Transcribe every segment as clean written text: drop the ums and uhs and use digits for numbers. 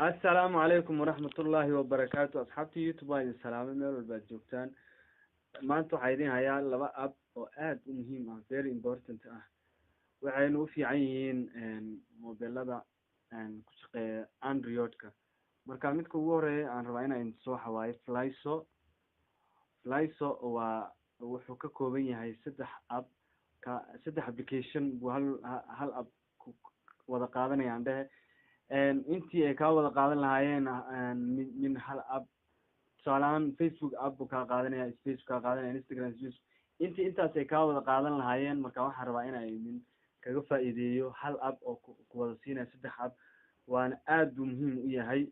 Assalaamu calaykum waraxmatullaahi wabarakaatu. Asxaabta YouTube, waa idin salaamay meel walba aad joogtaan. Maanta waxaa idin hayaa laba app oo aada u muhiim ah, very important ah. Waxayna u fiican yihiin mobilada ku shaqeeya Android-ka. Marka midka ugu horeeya aan rabaa inaan idin soo xawaayo Flyso. Flyso waa wuxuu ka kooban yahay saddex app, ka saddex application buu hal app ku wada qaadanaya. Aan dhehe, intii ay kaa wada qaadan lahaayeen min hal app, tusaale ahaan Facebook app buu kaa qaadanaya, space kaa qaadanaya, Instagram space, intii intaas ay kaa wada qaadan lahaayeen. Marka waxaan rabaa inaan idin kaga faa'iideeyo hal app oo ku wada siinaya saddex app, waana aad buu muhiim u yahay.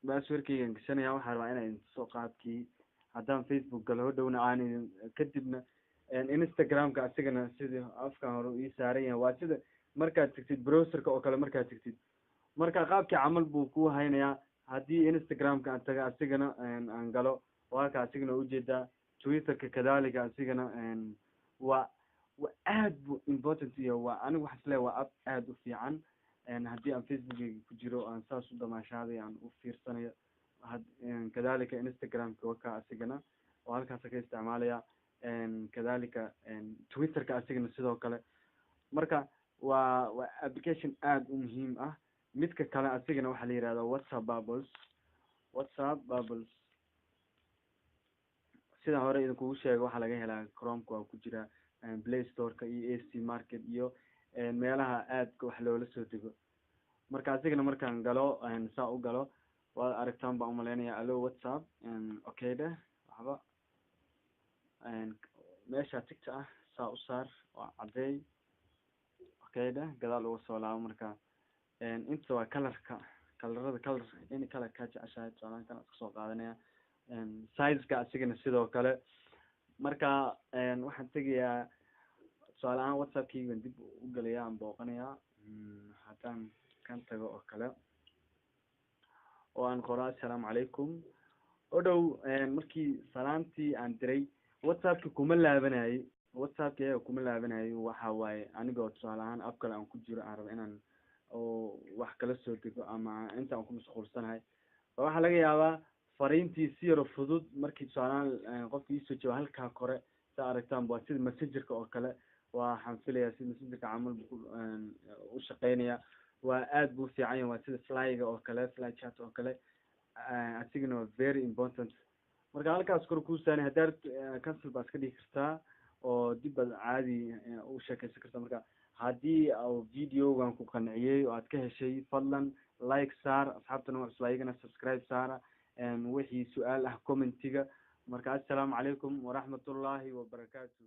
Passwordkaygan gashanaya. Waxaan rabaa inaan idin tuso qaabkii haddaan Facebook galo hodhowna aan idin kadibna Instagram-ka asigana sidii afkan hore ii saaran yahay. Waa sida markaad tegtid browserka oo kale, markaad tegtid marka qaabkii camal buu ku haynayaa. Haddii Instagram-ka aan taga, asigana aan galo, waa ka asigana ujeedaa. Twitterka kadalika, asigana waa aad bu important iyo waa anigu waxaan isleeyahay waa app aada u fiican. Haddii aan Facebookeyga ku jiro, aan saas u damaashaaday, aan u fiirsanayo had kadalika Instagram-ka waka asigana oo halkaasa ka isticmaalaya, kadalika Twitterka asigana sidoo kale. Marka waa application aada u muhiim ah. Midka kale asigana waxaa la yihahdaa WhatsApp Bubbles. WhatsApp Bubbles, sida hore idinkugu sheega, waxaa laga helaa Chromeka, waa ku jira Play Storeka iyo AC Market iyo meelaha aadka wax loola soo dego. Marka asigana markaan galo, saa u galo, waad aragtaan baan umaleynaya. Allo WhatsApp, okay dheh, waxba meesha tigta ah saa u saar oo caddeey, okay dheh, gadaal uga soo laabo. Marka inta waa colorka, colorada, color, any color kaa jeceshahay. Tusaalaan kana iska soo qaadanaya. Sizeka asigana sidoo kale. Marka waxaan tegayaa, tusaale ahaan, WhatsAppkeyga baan dib u gelaya, aan booqanayaa. Haddaan kan tago oo kale oo aan qoro "assalaamu calaykum", o dhow markii salaantii aan diray, WhatsAppki kuma laabanayay, WhatsAppki ayaga kuma laabanayo. Waxa waaye anigoo tusaale ahaan app kale aan ku jiro, aan rabo inaan oo wax kala soo dego ama inta aan ku mashquulsanahay, waxaa laga yaabaa fariintii si yaro fudud markii tusaale ahaan qofka iisoo jooga halkaa kore saa aragtaan, waa sida Messengerka oo kale. Waxaan filayaa sida Messengerka camal buu u shaqeynaya. Waa aad buu fiican yahay. Waa sida Flyga oo kale, Fly Chat oo kale, asigana waa very important. Marka halkaas kore kuusaanay, haddaa cancel baa iska dhigi kartaa oo dib baad caadi u sheekeysan kartaa. Marka haddii uu videogan ku qanciyey oo aad ka heshay, fadlan like saar. Asxaabtana waa cusub, ayagana subscribe saara. Wixii su-aal ah commentiga. Marka assalaamu calaykum waraxmatullaahi wabarakaatu.